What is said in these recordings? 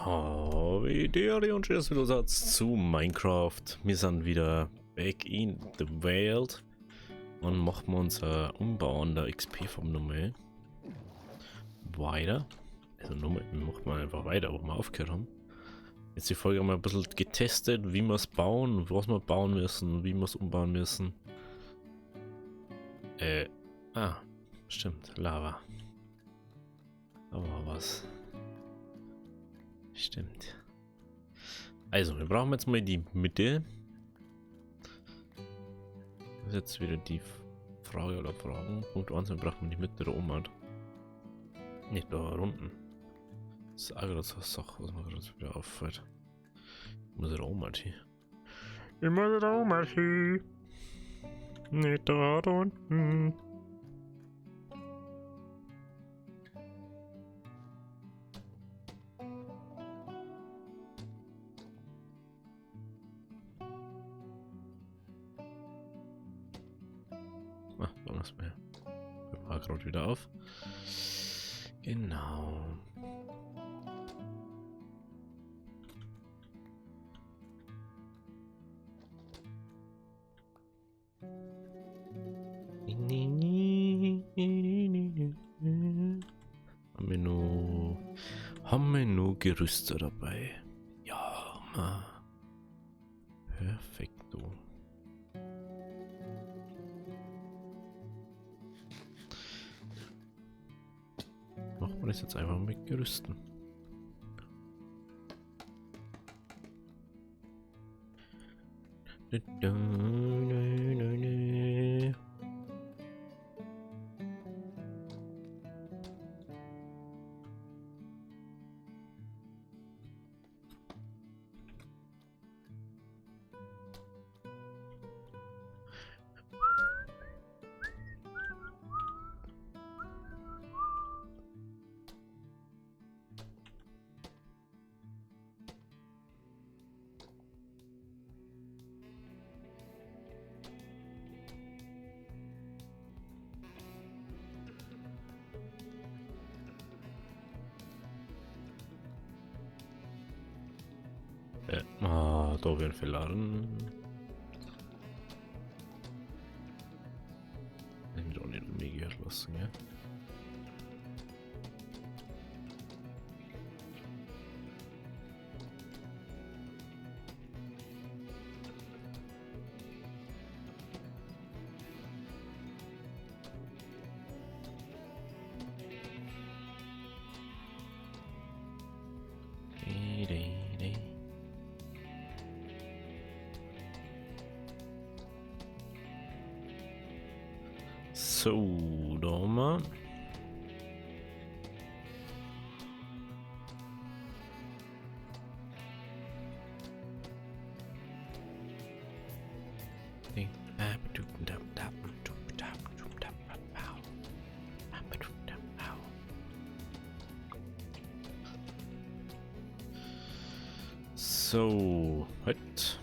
Habe und schönes Videosatz zu Minecraft. Wir sind wieder back in the world und machen wir unser Umbau an der XP-Farm nochmal weiter. Also nochmal, machen wir einfach weiter, wo wir aufgehört haben. Jetzt die Folge haben wir ein bisschen getestet, wie wir es bauen, was wir bauen müssen, wie wir es umbauen müssen. Stimmt, Lava. Da war was. Stimmt. Also, wir brauchen jetzt mal die Mitte. Das ist jetzt wieder die Frage oder Fragen. Punkt 1, wir brauchen die Mitte da oben halt. Nicht da unten. Das ist auch gerade so eine Sache, was mir gerade wieder auffällt. Ich muss da oben halt hin. Ich muss da oben halt hin. Nicht da unten. Ah, da muss man ja. Wir gerade wieder auf. Genau. Haben wir nur Gerüste dabei? Ja, ma. Perfekto. Machen wir das jetzt einfach mit Gerüsten. Da werden verladen. Ich mich auch nicht umgehen lassen, gell? So, da haben wir. So, halt.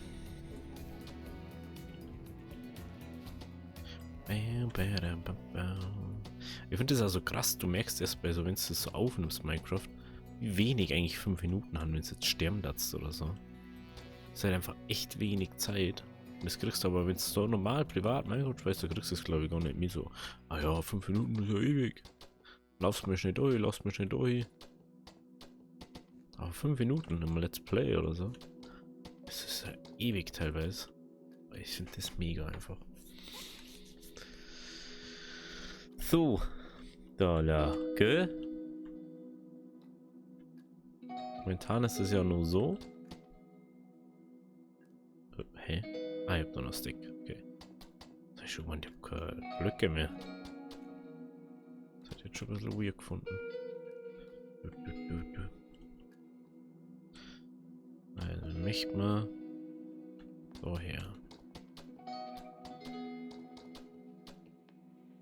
Ich finde das also krass, du merkst erst bei so, wenn du das so aufnimmst, Minecraft, wie wenig eigentlich 5 Minuten haben, wenn du jetzt sterben darfst oder so. Das ist halt einfach echt wenig Zeit. Und das kriegst du aber, wenn du so normal privat Minecraft weißt, du kriegst du das glaube ich gar nicht mehr so. Ah ja, 5 Minuten ist ja ewig. Laufst mir schnell durch, laufst mir schnell durch. Aber 5 Minuten im Let's Play oder so. Das ist ja ewig teilweise. Ich finde das mega einfach. So, da, ja, gell? Momentan ist es ja nur so. Hä? Ah, ich hab nur noch Stick. Okay. Das hab ich schon gemeint, ich hab keine Blöcke mehr. Das hat jetzt schon ein bisschen weird gefunden. Also, möchte man so her.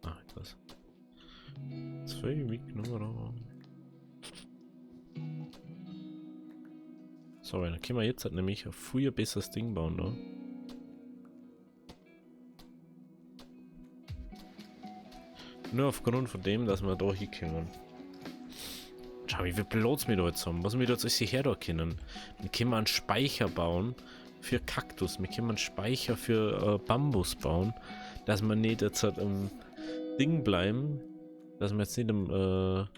Ah, krass. 2 mitgenommen. So, dann können wir jetzt halt nämlich ein viel besseres Ding bauen da. Nur aufgrund von dem, dass wir da hinkommen. Schau, wie viel Platz wir da jetzt haben. Was wir da jetzt alles her da können. Wir können einen Speicher bauen für Kaktus. Wir können einen Speicher für Bambus bauen. Dass wir nicht jetzt halt im Ding bleiben. Dass wir jetzt nicht im, dass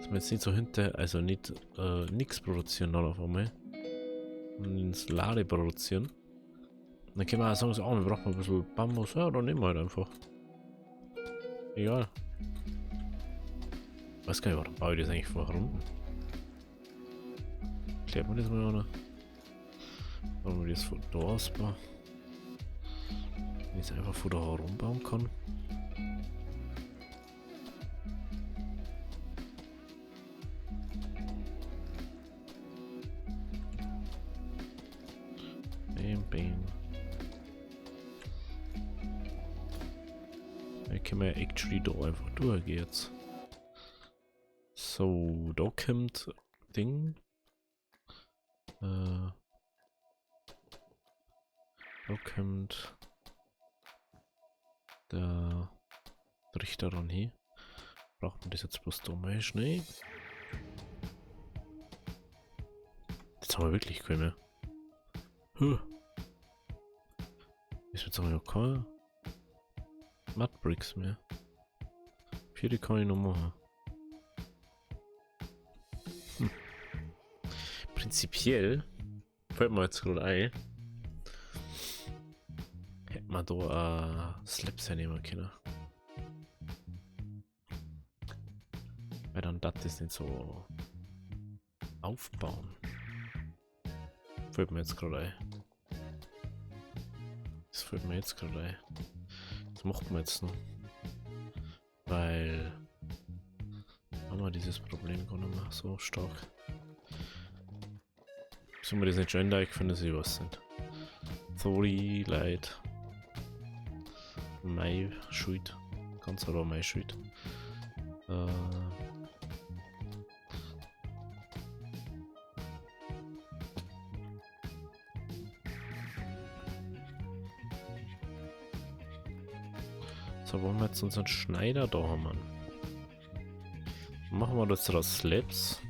wir jetzt nicht so hinter, also nicht nichts produzieren dann auf einmal. Und ins Lade produzieren. Und dann können wir auch sagen, so, oh, wir brauchen ein bisschen Bambus. Ja, dann nehmen wir halt einfach. Egal. Weiß gar nicht, warum baue ich das eigentlich vorher unten? Klärt man das mal, oder? Warum ich das von da aus baue? Wenn ich es einfach von da herumbauen kann. Bam, bam. Da können wir ja actually da einfach durchgehen jetzt. So, da kommt Ding. Da kommt der Trichter dann hin. Braucht man das jetzt bloß da mal schnell? Jetzt haben wir wirklich keine mehr. Huh. Ist jetzt aber noch keine Mudbricks mehr. 4 kann ich noch machen. Hm. Prinzipiell fällt mir jetzt gerade ein, hätte man da Slabs hernehmen können. Weil dann das ist nicht so aufbauen. Fällt mir jetzt gerade ein. Das fällt mir jetzt gerade ein. Das macht man jetzt noch. Weil haben wir dieses Problem gar nicht mehr so stark. Sollen wir das nicht schon ändern? Ich finde, dass ich was sind. Sorry, leid. Meine Schuld. Ganz allein meine Schuld. So, wollen wir jetzt unseren Schneider da haben? Machen wir das raus Slabs.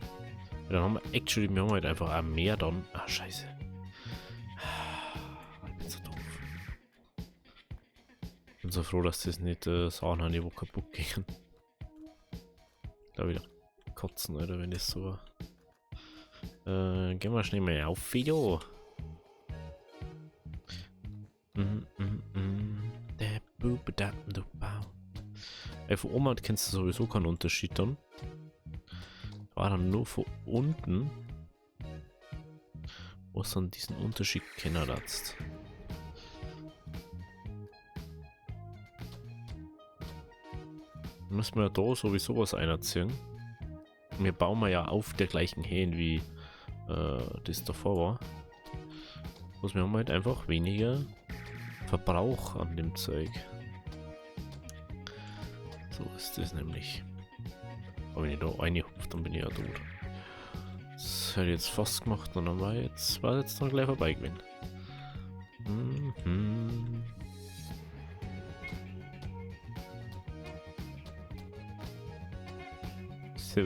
Dann haben wir actually, wir haben halt einfach auch mehr dann. Ah, scheiße. Ich bin so doof. Ich bin so froh, dass das nicht Sachen haben, die wo kaputt gehen. Da wieder kotzen, oder wenn das so war. Gehen wir schnell mal auf Video. Von oben kennst du sowieso keinen Unterschied dann. War dann nur von unten, wo es dann diesen Unterschied kennen lässt. Müssen wir ja da sowieso was einerziehen. Wir bauen ja auf der gleichen Höhe, wie das davor war. Bloß wir haben halt einfach weniger Verbrauch an dem Zeug. So ist das nämlich. Aber wenn ich da reinhupfe, dann bin ich ja tot. Das hätte ich jetzt fast gemacht und dann war jetzt dann gleich vorbei gewesen. Mhm. So.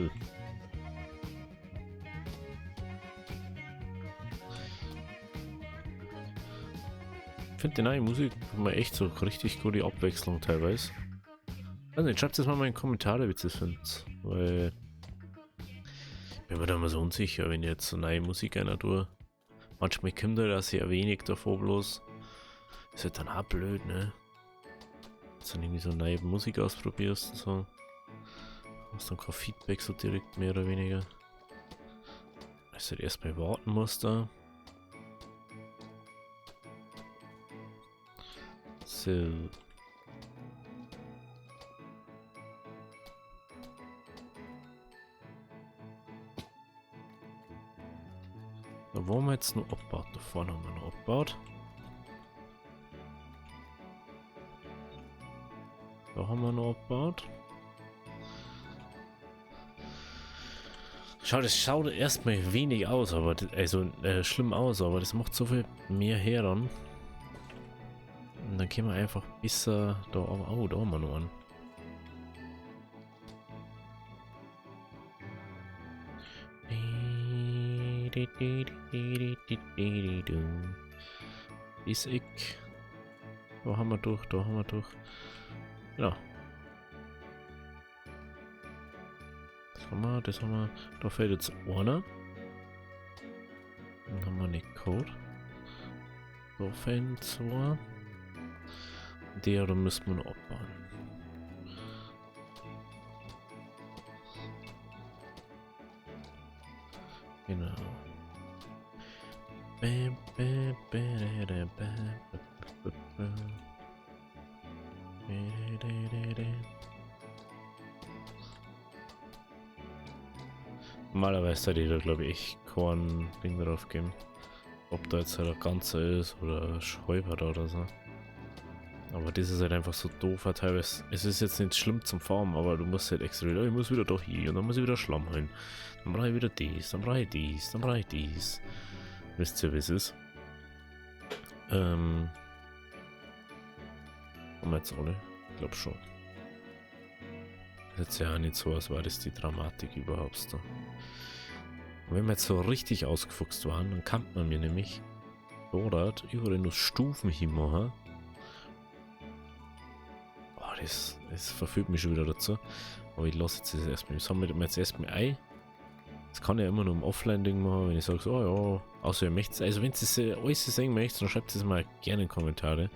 Ich finde die neue Musik immer echt so richtig gute Abwechslung teilweise. Also, schreibt es mal in die Kommentare, wie ihr das findet. Weil ich bin mir da immer so unsicher, wenn ich jetzt so neue Musik einer tue. Manchmal kommt da sehr wenig davor bloß. Ist halt dann auch blöd, ne? Wenn du dann irgendwie so neue Musik ausprobierst und so. Hast dann kein Feedback so direkt, mehr oder weniger. Dass du halt erstmal warten musst da. So. Da wollen wir jetzt noch abbaut. Da vorne haben wir noch abgebaut. Da haben wir noch abgebaut. Schau, das schaut erstmal wenig aus, aber das, also schlimm aus, aber das macht so viel mehr her dann. Und dann können wir einfach besser da, oh, da haben wir noch einen. Ist ich. Da haben wir durch, da haben wir durch. Genau. Das haben wir, das haben wir. Da fehlt jetzt einer. Dann haben wir nicht Code. Da fehlen zwei. Der, da müssen wir noch abbauen. Genau. Normalerweise sollte ich da, glaube ich, kein Ding drauf geben. Ob da jetzt halt ein Ganzer ist oder ein Schäuber oder so. Aber das ist halt einfach so doof, weil teilweise. Es ist jetzt nicht schlimm zum Farmen, aber du musst halt extra wieder, ich muss wieder da hier und dann muss ich wieder Schlamm holen. Dann brauche ich wieder dies, dann brauche ich dies, dann brauche ich dies. Wisst ihr, wie es ist? Haben wir jetzt alle? Ich glaube schon. Das ist jetzt ja auch nicht so, als war das die Dramatik überhaupt da. Und wenn wir jetzt so richtig ausgefuchst waren, dann kann man mir nämlich dort überall nur Stufen hinmachen. Oh, das verführt mich schon wieder dazu. Aber ich lasse jetzt das erstmal. Ich sammle mir jetzt erstmal ein. Das kann ich ja immer nur im Offline-Ding machen, wenn ich sage, so, oh ja, außer ihr möchtet, also wenn ihr das alles sehen möchtet, dann schreibt es mal gerne in die Kommentare.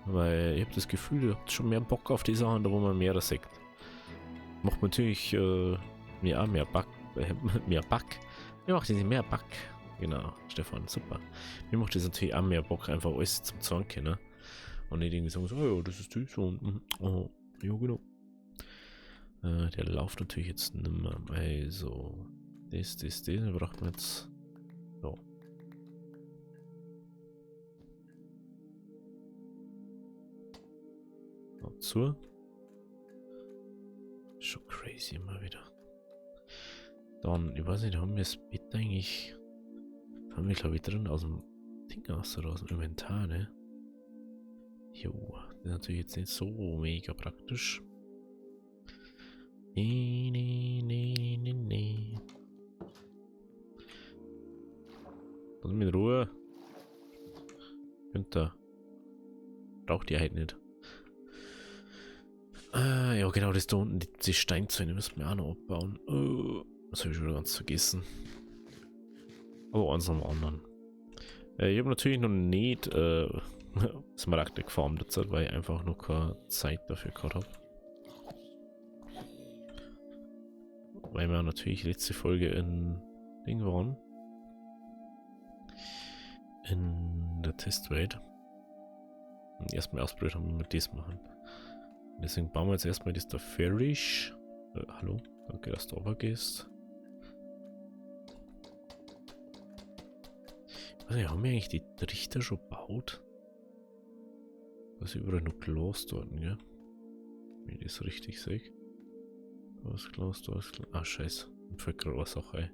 Weil ich hab das Gefühl, ihr habt schon mehr Bock auf die Sachen, da wo man mehr sagt. Macht natürlich mir auch mehr Back. Mehr Back. Mir macht das mehr Back. Genau, Stefan, super. Mir macht das natürlich auch mehr Bock, einfach alles zum Zanken, ne? Und nicht irgendwie sagen, so, oh ja, das ist das und, oh, ja, genau. Der läuft natürlich jetzt nimmer. Also, das braucht man jetzt. So. Noch zu. Schon crazy immer wieder. Dann, ich weiß nicht, haben wir das Bett eigentlich. Haben wir, glaube ich, drin aus dem Ding aus oder aus dem Inventar, ne? Jo, das ist natürlich jetzt nicht so mega praktisch. Nee, nee, nee, nee, nee. Lass mich in Ruhe. Günther. Braucht die halt nicht. Ah, ja, genau, das da unten, die Steinzäune müssen wir auch noch abbauen. Oh, das habe ich schon wieder ganz vergessen. Aber eins nach dem anderen. Ich habe natürlich noch nicht Smaragde gefarmt derzeit, weil ich einfach noch keine Zeit dafür gehabt habe. Weil wir natürlich letzte Folge in Ding waren. In der Testwelt. Und erstmal ausprobiert haben, wie wir das machen. Und deswegen bauen wir jetzt erstmal das da fertig. Hallo, danke, dass du runtergehst. Ich weiß nicht, haben wir eigentlich die Trichter schon gebaut? Was überall noch Glas dort, gell? Wenn ich das richtig sehe. Da ist Glas, da ist Glas. Ah, scheiße. Mir fällt gerade was auch ein.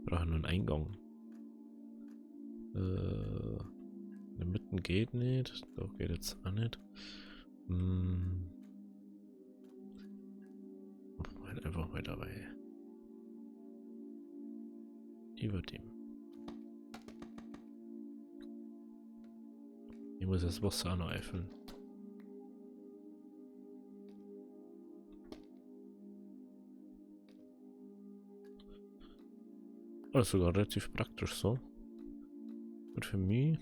Brauche nur einen Eingang. In der Mitte geht nicht. Da geht jetzt auch nicht. Hm. Halt einfach mal dabei. Über dem. Ich muss das Wasser auch noch einfüllen. Oh, das ist sogar relativ praktisch so. Gut für mich.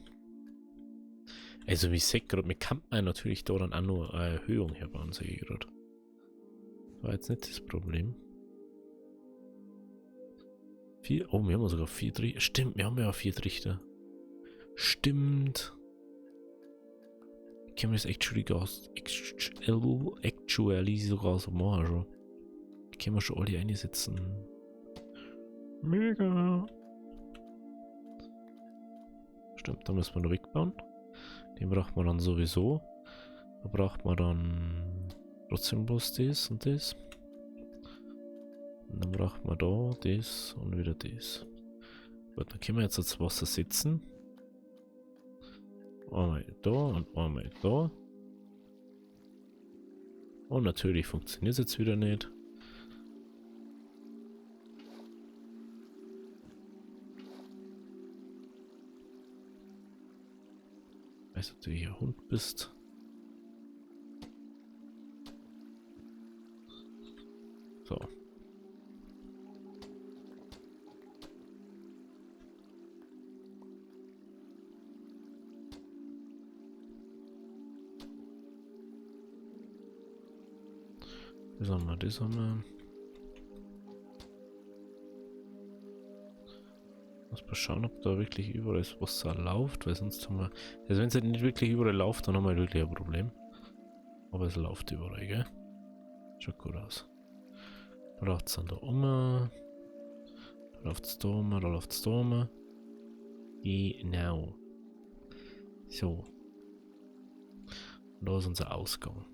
Also wie ich sehe gerade, mir kann man natürlich da dann auch noch eine Erhöhung herbauen, sehe ich gerade. War jetzt nicht das Problem. 4, oh, wir haben sogar 4 Trichter. Stimmt, wir haben ja 4 Trichter. Stimmt. Ich kann mir das actually sogar so machen schon. Die können wir schon alle einsetzen. Mega. Stimmt, da müssen wir noch wegbauen. Den braucht man dann sowieso. Da braucht man dann trotzdem bloß das und das. Und dann braucht man da das und wieder das. Gut, dann können wir jetzt das Wasser setzen. Einmal da und einmal da. Und natürlich funktioniert es jetzt wieder nicht. Weißt du, ob du hier Hund bist? So. Das haben wir, das haben wir. Muss mal schauen, ob da wirklich überall das Wasser läuft, weil sonst haben wir... Also wenn es halt nicht wirklich überall läuft, dann haben wir halt wirklich ein Problem. Aber es läuft überall, gell? Schaut gut aus. Da läuft es dann da um. Da läuft es da um, da läuft es da um. Genau. So. Und da ist unser Ausgang.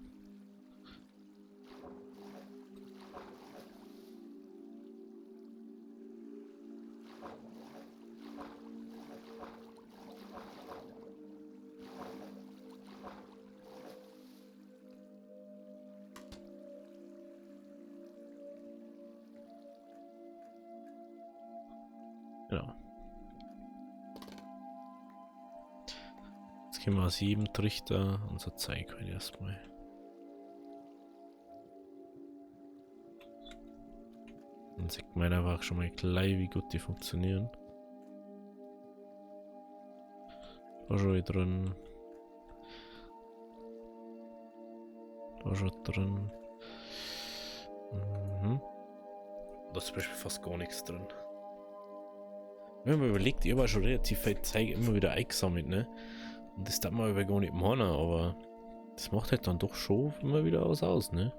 Genau. Jetzt können wir aus jedem Trichter unser Zeug halt erstmal. Dann sieht man einfach schon mal gleich, wie gut die funktionieren. Da schon drin. Da schon drin. Mhm. Da ist zum Beispiel fast gar nichts drin. Ich hab mir überlegt, ich habe schon relativ viel Zeug immer wieder eingesammelt, ne? Und das darf man aber gar nicht meinen, aber das macht halt dann doch schon immer wieder was aus, ne?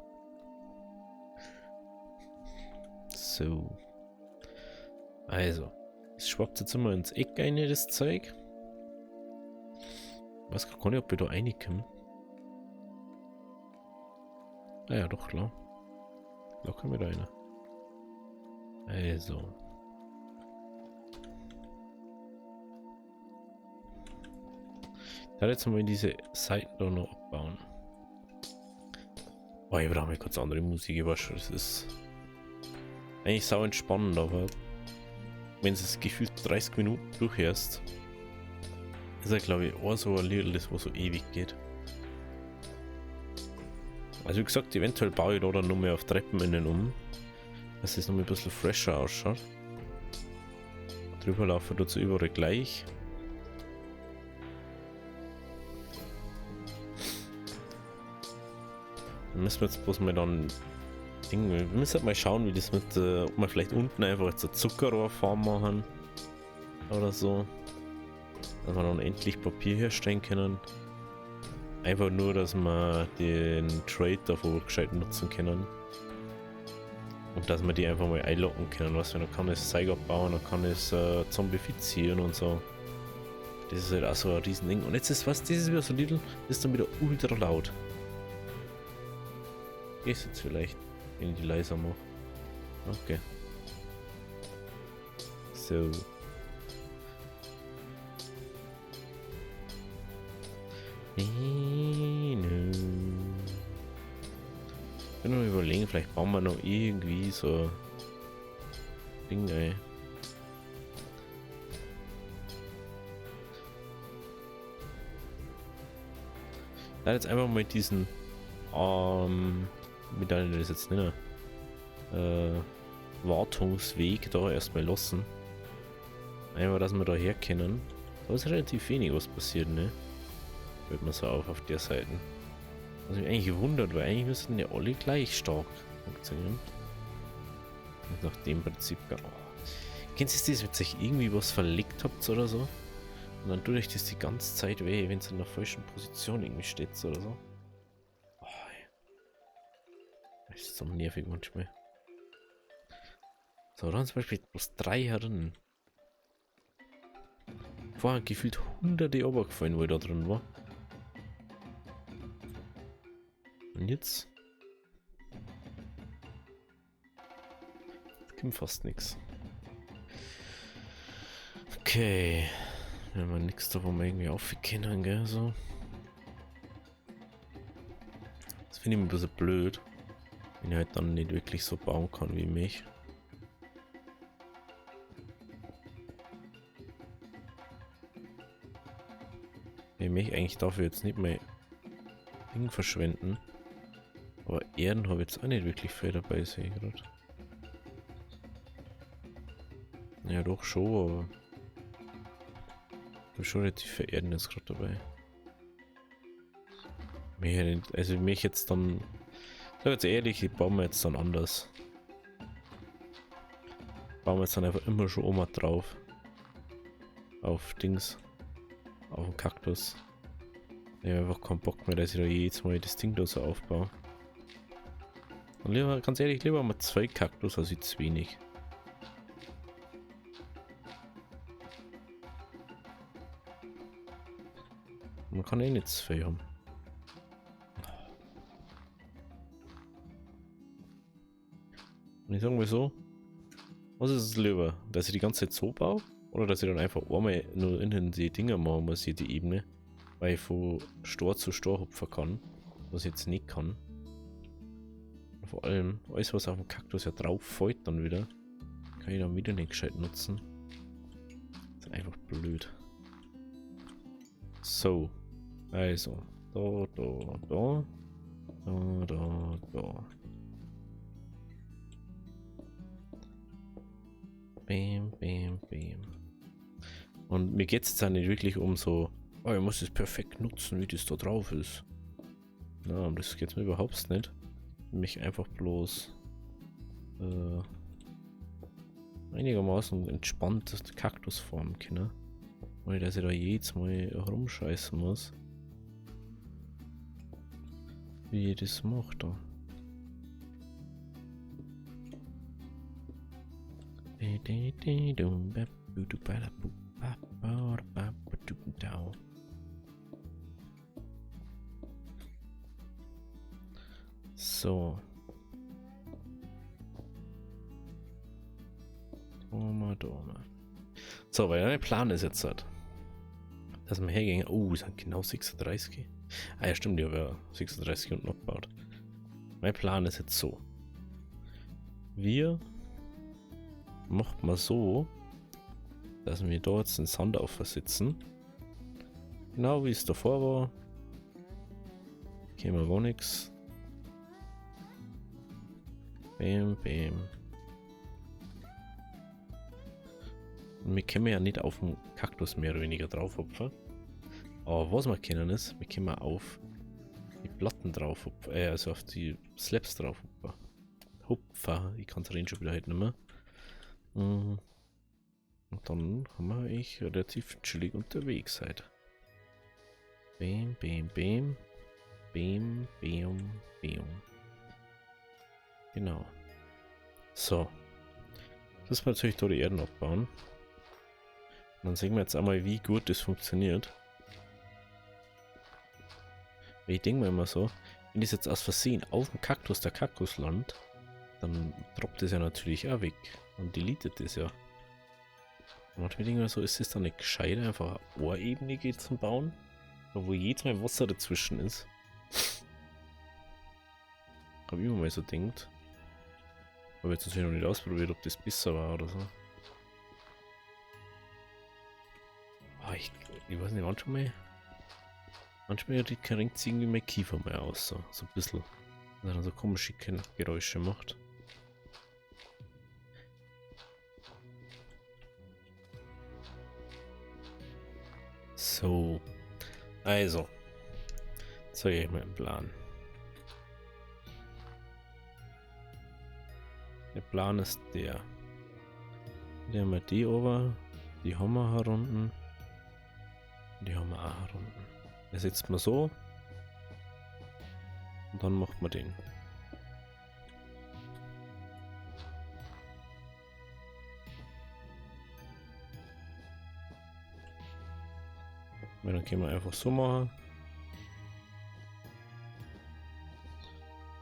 So. Also. Es schwappt jetzt immer ins Eck rein, das Zeug. Ich weiß gar nicht, ob ich da reinkomme. Ah ja, doch, klar. Da kommen wir da rein. Also. Da jetzt mal diese Seiten da noch abbauen. Oh, ich brauche mal kurz andere Musik, ich weiß schon, das ist eigentlich sau entspannend, aber wenn du es gefühlt 30 Minuten durchhörst, ist ja, glaube ich, auch so ein Lied, das wo so ewig geht. Also wie gesagt, eventuell baue ich da dann noch mehr auf Treppen innen um, dass es noch mal ein bisschen fresher ausschaut. Drüber laufen tut es überall gleich. Dann müssen wir jetzt bloß mal dann Ding, wir müssen halt mal schauen, wie das mit, ob wir vielleicht unten einfach jetzt eine Zuckerrohrfarm machen oder so. Dass wir dann endlich Papier herstellen können. Einfach nur, dass wir den Trade davor gescheit nutzen können. Und dass wir die einfach mal einlocken können. Was wir, dann kann ich das Zeug abbauen, dann kann ich es zombifizieren und so. Das ist halt auch so ein Riesending. Und jetzt ist was, das ist wieder so little, das ist dann wieder ultra laut. Ist jetzt vielleicht, wenn ich die leiser mache. Okay. So. Ich bin noch überlegen, vielleicht bauen wir noch irgendwie so Ding, ey. Da jetzt einfach mal diesen, wie darf ich das jetzt nennen? Wartungsweg da erstmal lassen. Einfach, dass wir da herkennen. Da ist relativ wenig was passiert, ne? Fällt mir so auf der Seite. Was mich eigentlich wundert, weil eigentlich müssten ja alle gleich stark funktionieren. Und nach dem Prinzip gar. Oh. Kennst du das, wenn sich irgendwie was verlegt habt oder so? Und dann tut euch das die ganze Zeit weh, wenn es in der falschen Position irgendwie steht oder so. Oh, das ist so nervig manchmal. So, dann zum Beispiel bloß 3 herin. Vorher gefühlt hunderte runtergefallen, wo ich da drin war. Und jetzt? Jetzt kommt fast nix. Okay. Wir haben nix da, wo wir irgendwie aufkennen, gell? So. Das finde ich ein bisschen blöd. Wenn ich halt dann nicht wirklich so bauen kann wie mich. Ich möchte möchte eigentlich dafür jetzt nicht mehr Ding verschwenden. Aber Erden habe ich jetzt auch nicht wirklich viel dabei, sehe ich gerade. Ja, doch schon, aber ich habe schon relativ viel Erden jetzt gerade dabei. Also mich jetzt dann, sag jetzt ehrlich, ich baue mir jetzt dann anders. Bauen wir jetzt dann einfach immer schon oma drauf. Auf Dings. Auf den Kaktus. Ich habe einfach keinen Bock mehr, dass ich da jedes Mal das Ding da so aufbaue. Und lieber, ganz ehrlich, lieber mal 2 Kaktus als ich zu wenig. Man kann eh nicht zu viel haben. Und ich sag mal so, was ist es lieber? Dass ich die ganze Zeit so baue? Oder dass ich dann einfach einmal nur in die Dinger machen muss, hier die Ebene, weil ich von Stor zu Stor hupfen kann, was ich jetzt nicht kann. Und vor allem, alles was auf dem Kaktus ja drauf fällt dann wieder, kann ich dann wieder nicht gescheit nutzen. Das ist einfach blöd. So, also, da, da, da, da, da, da. Bam, bam, bam. Und mir geht's jetzt auch nicht wirklich um so, oh, ich muss es perfekt nutzen, wie das da drauf ist. Na, um das geht's mir überhaupt nicht. Mich einfach bloß einigermaßen entspannt Kaktus formen können. Ohne dass ich da jedes Mal rumscheißen muss. Wie ich das mache da. So. Doma, Doma. So, weil mein Plan ist jetzt halt, dass wir hergehen. Oh, es sind genau 36. Ah ja, stimmt, ich habe ja 36 unten abgebaut. Mein Plan ist jetzt so. Wir macht mal so, dass wir da jetzt den Sand aufsitzen. Genau wie es davor war. Käme gar nichts. Bam, bam. Und wir können ja nicht auf dem Kaktus mehr oder weniger drauf hupfen. Aber was wir können ist, wir können auf die Platten drauf hupfen, also auf die Slabs drauf hupfen. Hupfer, ich kann's reden schon wieder heute nicht mehr. Und dann haben wir eigentlich relativ chillig unterwegs halt. Bam, bam, bam. Bam, bam, bam. Genau. So. Das müssen wir natürlich da die Erden abbauen. Und dann sehen wir jetzt einmal, wie gut das funktioniert. Weil ich denke mir immer so, wenn das jetzt aus Versehen auf dem Kaktus der Kaktus landet, dann droppt das ja natürlich auch weg und deletet das ja. Und manchmal denke ich mir so, ist das dann nicht gescheit, einfach eine Ohrebene geht zum Bauen, wo jedes Mal Wasser dazwischen ist. Hab ich immer mal so gedacht. Hab jetzt natürlich noch nicht ausprobiert, ob das besser war oder so. Oh, ich weiß nicht, manchmal renkt sich irgendwie mein Kiefer mal aus, so ein bisschen. Dass er dann so komische Geräusche macht. So. Also. Zeige ich meinen Plan. Der Plan ist der. Die haben wir die oben, die haben wir hier unten. Die haben wir auch hier unten. Das setzt man so. Und dann macht man den. Und dann können wir einfach so machen.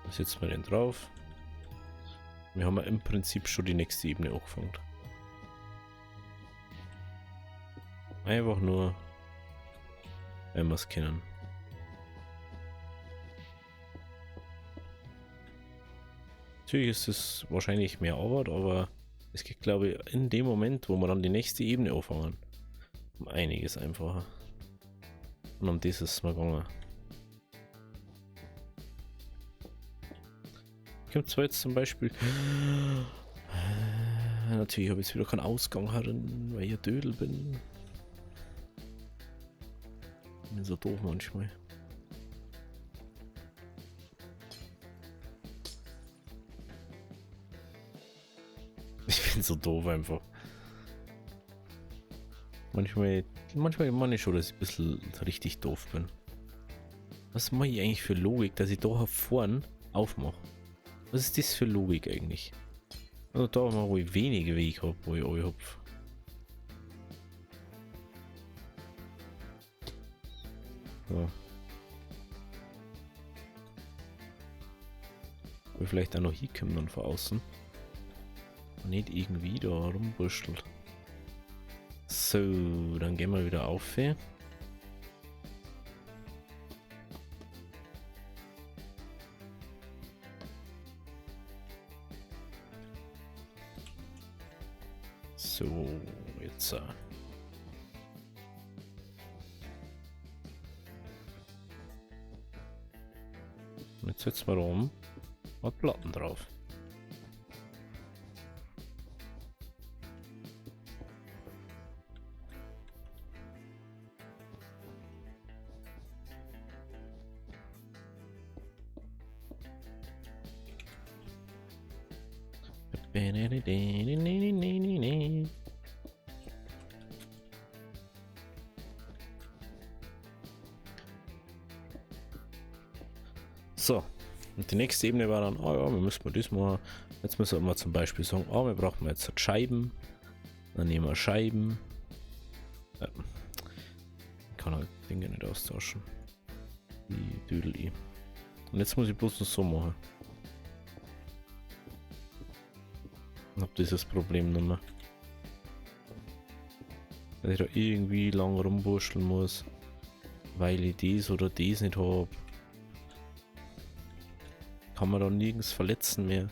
Dann setzen wir den drauf. Wir haben ja im Prinzip schon die nächste Ebene angefangen. Einfach nur, wenn wir es kennen. Natürlich ist es wahrscheinlich mehr Arbeit, aber es geht, glaube ich, in dem Moment, wo wir dann die nächste Ebene anfangen, um einiges einfacher. Und um das ist es mir gegangen. Kommt zwar jetzt zum Beispiel. Natürlich habe ich jetzt wieder keinen Ausgang herin, weil ich ein Dödel bin. Bin so doof manchmal. Ich bin so doof einfach. Manchmal meine ich schon, dass ich ein bisschen richtig doof bin. Was mache ich eigentlich für Logik, dass ich da vorne aufmache? Was ist das für Logik eigentlich? Also da mal, wo ich wenig Weg habe, wo ich euch hupf. So. Wo ich vielleicht auch noch hinkommen dann von außen. Und nicht irgendwie da rumwurschtelt. So, dann gehen wir wieder auf hier. So, jetzt. Jetzt setzen wir rum mal Platten drauf. So, und die nächste Ebene war dann, oh ja, wir müssen das mal, jetzt müssen wir zum Beispiel sagen, oh, wir brauchen jetzt Scheiben, dann nehmen wir Scheiben. Ich kann halt Dinge nicht austauschen. Die Dödel. Und jetzt muss ich bloß noch so machen. Ich hab dieses Problem nicht mehr. Dass ich da irgendwie lang rumwurschteln muss, weil ich dies oder dies nicht hab. Kann man da nirgends verletzen mehr.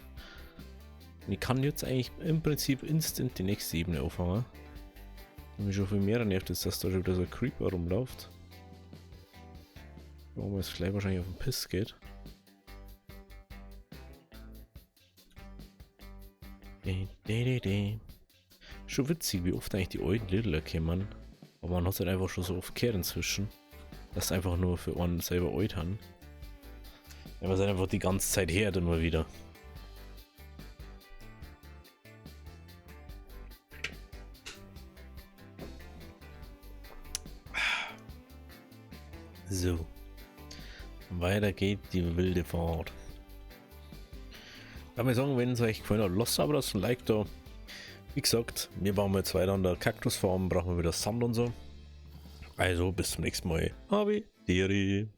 Und ich kann jetzt eigentlich im Prinzip instant die nächste Ebene anfangen. Und mich schon viel mehr nervt ist, dass da schon wieder so ein Creeper rumläuft. Warum es gleich wahrscheinlich auf den Piss geht. Schon witzig, wie oft eigentlich die alten Littler kommen. Aber man hat es halt einfach schon so oft gehört inzwischen, dass einfach nur für einen selber alt haben. Wenn man es einfach die ganze Zeit hört immer wieder. So. Weiter geht die wilde Fahrt. Kann man sagen, wenn es euch gefallen hat, lasst aber das ein Like da. Wie gesagt, wir bauen jetzt weiter an der Kaktusfarm, brauchen wir wieder Sand und so. Also bis zum nächsten Mal. Abi, Diri.